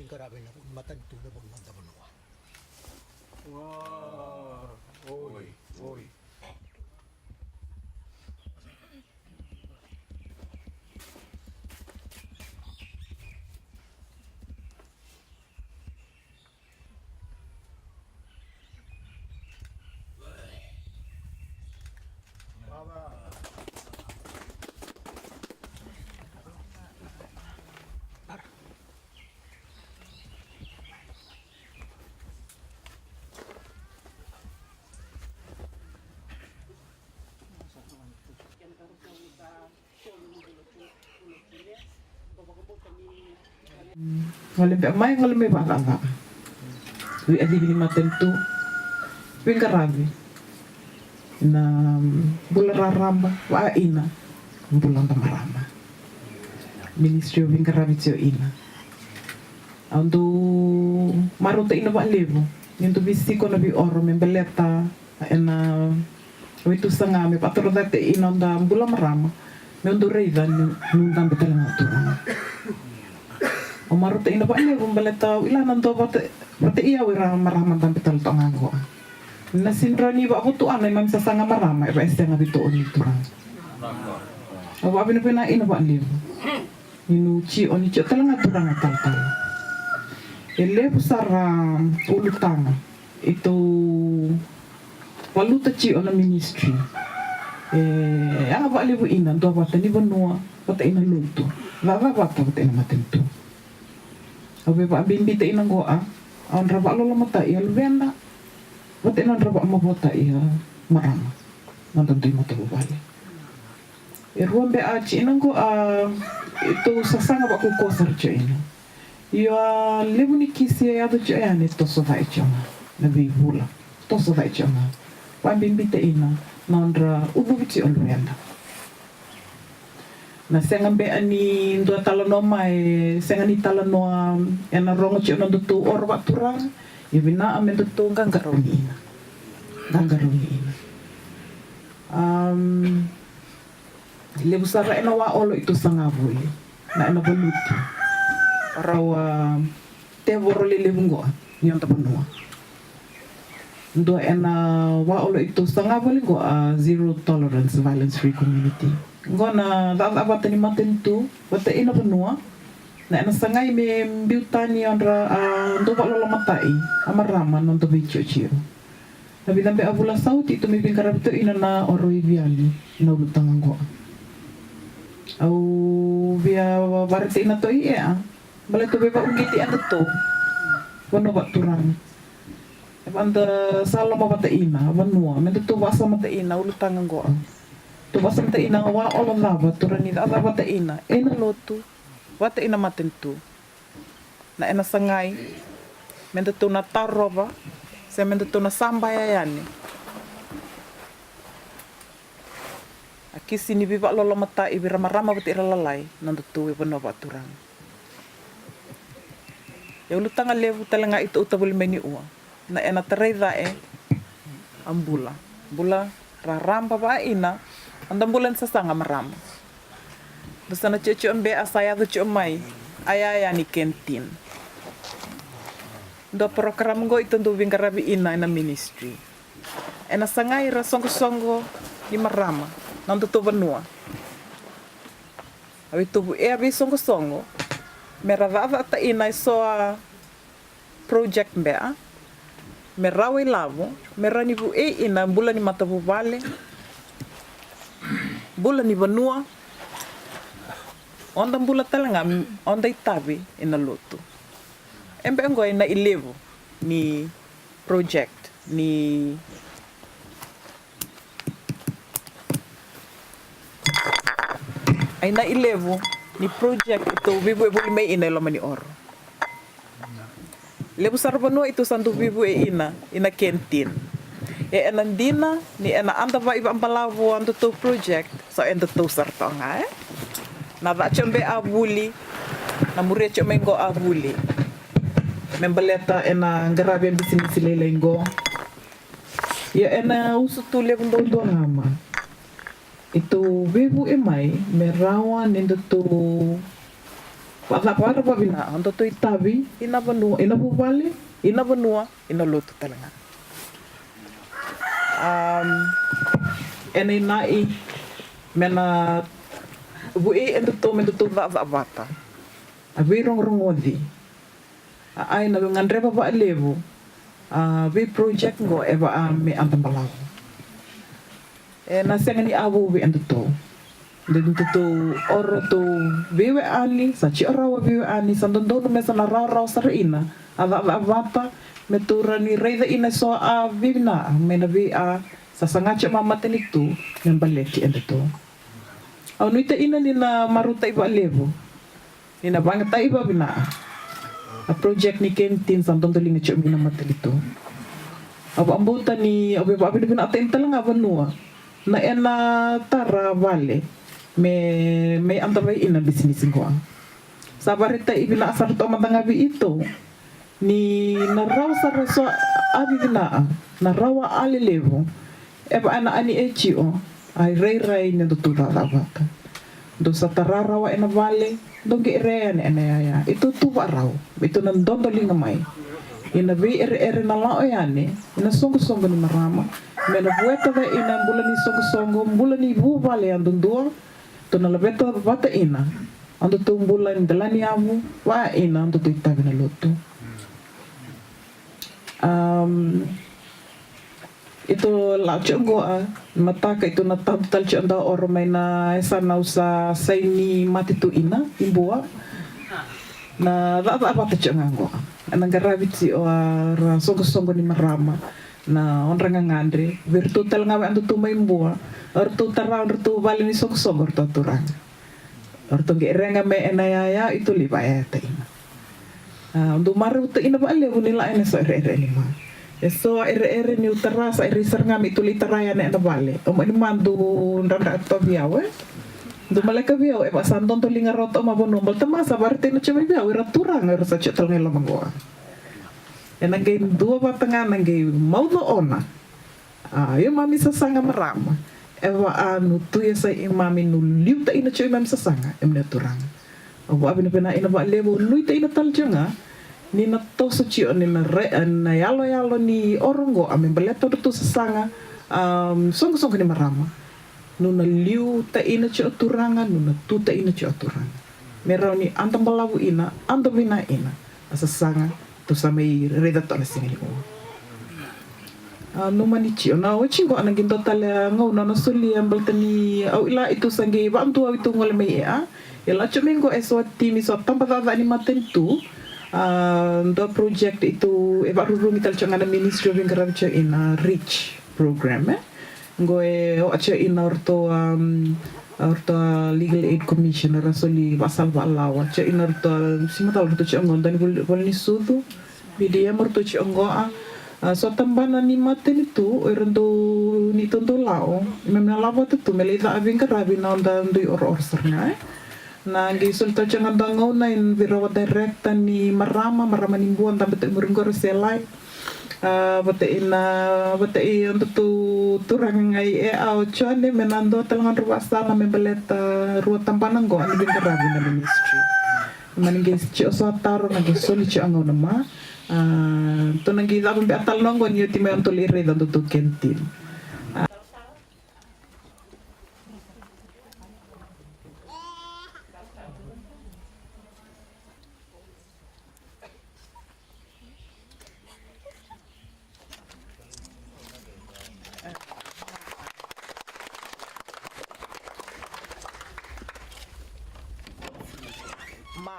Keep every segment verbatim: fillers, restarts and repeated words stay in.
Qaravi na vunimatanitu, na vunimatanitu. Oi, oi. Gole beka mai, gole mai vakacaca. Veiacivi ni matanitu, veiqaravi na bula raraba vakaina, bula da marama. Ministry of Veiqaravi tiko ina. Au dau marautaka vakalevu ni dau veisiko na veioro me baleta ena veitu saga me vakatorocake ina noda bula marama, meu dau raica ni, niu dabe tale ga turaga. Au marautaka vakalevu baleta au kila na dua vata, vata kei au era marama dabe tale toka ga qo. Na sega ni vakavotuana na neimami sasaga marama e vaka e sega ni veitokoni turaga. Au vakavinavinaka vakalevu ni niu tiko, ni tiko tale ga turaga talatala. E levu sara ulutaga e tou valuta tiko na ministry. E yaga vakalevu ina duavata ni vanua vata ina lotu, cakacaka vata vata ina matanitu. Au via vakabibita ina qo a, a nodra vakalolomatai a luveda vata ina nodra vakamavotai a marama, noda dui matavuvale. E rua beka tiko ina qo a, e tou sasaga vakaukauwa sara tiko ina. Io, a levu ni kisi e yaco tiko yani e toso cake tiko ga na veivula, toso cake tiko ga. Vakabibita ina na nodra ucuvi tiko luveda. Na sega beka ni dua talanoa mai, sega ni talanoa ena rogo tiko na nodatou oro vakaturaga. E vinaka me datou qaqarauni ina, qaqarauni ina. Am, levu sara ena waolo i tou saga voli, na ena valuti. Rau a tevoro lelevu qo ni noda vanua. Dua ena waolo i tou saga voli qo a zero tolerance, violence free community. Qo na cakacaka vata ni matanitu vata ina vanua, na ena sagai me biu tani odra a dau vakalolomatai a marama na noda veitiotio. Na vica beka a vula sa oti tou mai veiqaravi tiko ina na oro i Viti, na ulutaga qo. Au via vakaraitaka ina tou i ea, baleta tou veivakauqeti ena tou vanua vakaturaga. E vaka da sa lomavata ina vanua me datou vakasamataka ina ulutaga qo. Tou vakasamataka ina waolo cava tou rawa ni cakacaka vata ina ena lotu vata ina matanitu. Na ena sagai me datou na tarova se me datou na sabaya yani a kisi ni veivakalolomatai vei ira marama vata ira lalai na nodatou e vanua vakaturaga. E ulutaga levu tale ga i tou tavuli mai ni ua, na ena tarai cake a bula, bula raraba vakaina, a da bula ni sasaga marama. Da sa na ciocioi beka a sa yaco cioi mai a yaya ni canteen. Dua program qo i tou dau veiqaravi ina ena ministry. Ena sagai ira soqosoqo ni marama na nodatou vanua. A vei tou vu e a vei soqosoqo me ra cakacakataka ina e so a project beka me rawa i lavo me rawa ni vuei ina bula ni matavuvale, bula ni vanua, oda bula tale ga oda itavi ina lotu. E beka qo ina ilevu ni project ni Ai na ilevu ni project e tou vivu e voli mai ina e loma ni oro. Levu sara vanua e tou sa dau vivu e ina, ina canteen. E ena dina ni ena ada vai vabalavu a datou project, sa e datou sara toga e na vacio be a vuli, na muria cio mai qo a vuli. Me baleta ena qaravi a bisinisi lailai qo. Ia ena usutu levu duadua ga ma e tou veivuke mai me rawa ni datou Vakacavara vavina, o datou itavi ina vanua, ina vuvale, ina vanua, ina lotu tale ga. Um, ena inai me na vukei edatou me datou cakacaka vata. A veirogorogoci. A, a ina veigadreva vakalevu. A vei project qo e vaka me ata balavu. E na sega ni a vou vei edatou. Datou oro tou veiwekani, sa tiko rawa veiwekani, sa dodonu me sa na rawarawa sara ina a cakacaka vata, me tou rawa ni raica ina so a veivinaka mai na vei a sa saga tiko mai matanitu me baleti edatou. Au nuitaka ina ni na marautaki vakalevu. Ni na vakayagataki vakavinaka na project ni canteen sa dodoliga tiko mai na matanitu. Au vakabauta ni au via vakavinavinakataka tale ga vanua na ena tara vale me, me ata vei ina bisinisi qo. Sa vakaraitaki vinaka sara toka mada ga vei iratou. Ni na rawa sara so a vivinaka, na rawa a lelevu. E vaka ena a ni e tiko, a irairai ni datou cakacaka vata. Dou sa tara rawa ena vale, dou qai kerea yani ena yaya. Iratou tu vakarau, me iratou na dodoliga mai. Ina veiereere na lako yani, ina soqosoqo ni marama. Me na vueta vei ina bula ni soqosoqo, bula ni vuvale yadudua. Tou na laveta vata ina. A datou bula ni dela ni yavu, vaka ina a datou itavi na lotu. Um, iratou lako tiko qo a, mataka iratou na tadu tale tiko da oro mai na yasana au sa saini mate tu ina, i Bua. Na cakacaka vata tiko ga qo a. Ena qaravi tiko a ra soqosoqo ni marama. Na odra gagadre, vei iratou tale ga vei a datou mai Bua. O iratou tara o iratou vale ni soqosoqo o iratou turaga. O ratou qai rega me ena yaya, iratou lai vakayayataina. A, dou marau taina vakalevu ni la ena so ereere ni ma. E so ereere niu tara sa ereere sara ga me iratou lai tara yani ena vale. O mani ma dou dradra toka vei au, e. Dou maleka vei au, e vaka sa dodoliga rawa toka mai vanua. Baleta ma sa vakaraitaina tiko mai vei au, era turaga, era sa tiko tale ga i loma qo. Ena qai dua vata ga na qai mauca ona. A, io mami sasaga marama. E vaka a nu tu ia sa i mami nu liu taina tiko i mami sasaga, e mani turaga. Au vakavinavinaka ina vakalevu, au nuitaka ina tale tiko ga. Ni na toso tiko, ni na re, na yaloyalo ni oro qo, a me baleta o ratou sasaga, a, soqosoqo ni marama. Nu na liu taina tiko turaga, nu na tu taina tiko turaga. Me rawa ni ata balavu ina, ata vina ina. A sasaga, tou sa mai raica toka na siga ni ua. A, no mani tio, na oti qo, a na qai dua tale a gauna na solia, baleta ni au ila i tou sa qai vakadua au i tou gole mai e a. E la tio mai qo e so a timi, so a tabacakacaka ni matanitu. A, dua project i tou, e vakarurugi tale tio ga na ministry of veiqaravi tio ina reach program, e. Qo e oca tio ina o ratou, um, o ratou a Legal Aid Commission, ra soli vakasala vakalawa. Tio ina o ratou a, sima tale o ratou tio qo, dua ni voli, voli ni sucu. B D M o ratou tio qo a. A, so tabana ni matanitu, o ira dou, ni tou dou lao. Me na lavo tu, me lai ca a veiqaravi na noda dui orooro sara ga, e. Na qai soli tale tio ga dua gauna, e vei rau a director ni marama, marama ni Bua, dabe tu i muri qo ra se lai. A, vata ina, vata i o datou turaga ga i e a o Jone, me na dua tale ga drau vakasala me baleta rua tabana qo, a ni veiqaravi na ministry. Mani qai tio so a taro, na qai soli tio a gauna ma. A, tou na qai cava beka tale na qo ni oti mai o datou lai raica o datou canteen. Ma.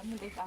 Mudei ka.